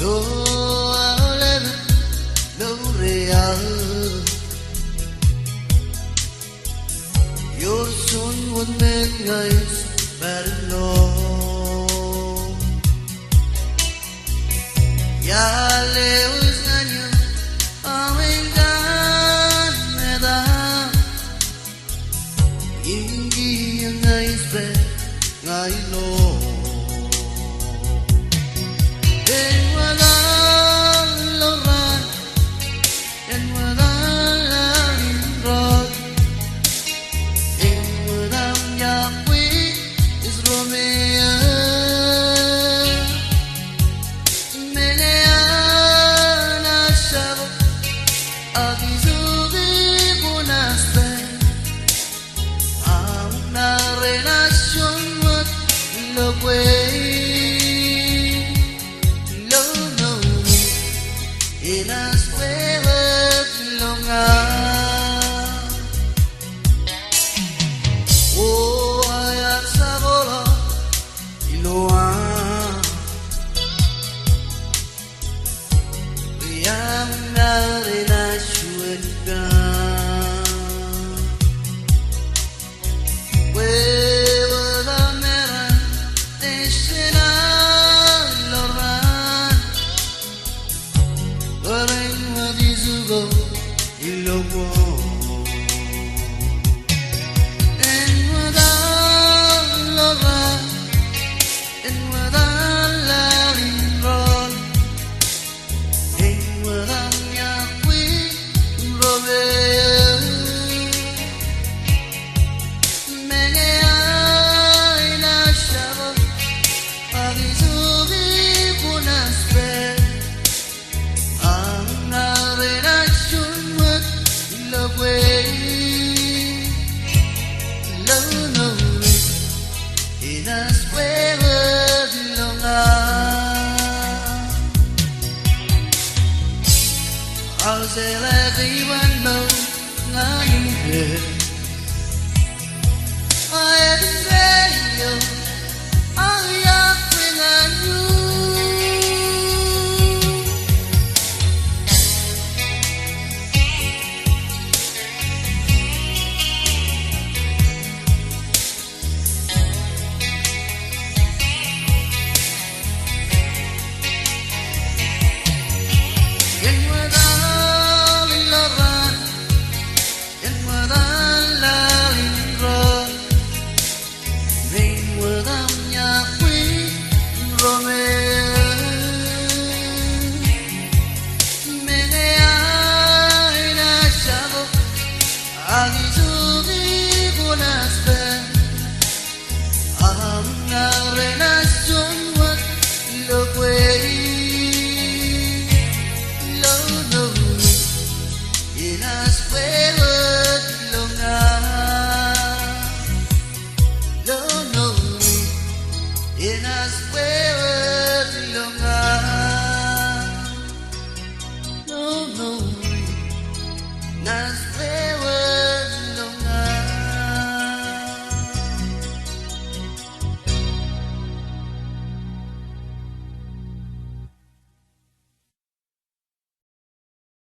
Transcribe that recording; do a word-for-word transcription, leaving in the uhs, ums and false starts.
O aolep ilo real. Ioon juon men ña ij pād ilo. Iar lewōj ñan eō aolep kar metak. Im kiiō ña ij pād ña ilo. Āinwōt aō ilo raan, āinwōt aō laḷ in rot, āinwōt aō iakwe ij ro meḷeḷe. Meḷeḷe an aō jabōt, ak ij juki kuṇaspād. Aolep ren aō juon wōt ilo kwe, ilo ṇo enaaj kwe wōt ilo ña. O aer jab ḷọk ilo aō. Ri aolep ren aō juon kar. Kwe wōt aō meran, ej jenaaj ilo raan. Bwe ren wōt ijoko ilo kwe. Āinwōt aō ilo raan, āinwōt aō laḷ in rot, āinwōt aō iakwe ro meḷeḷe. Meḷeḷe an aō jabōt, ak ij juki kuṇaspād. Aolep ren aō juon wōt ilo kwe, ilo ṇo enaaj kwe wōt ilo ña. Aō jeḷā ke iban ṇo ña ij pād. Aō ej pād ilo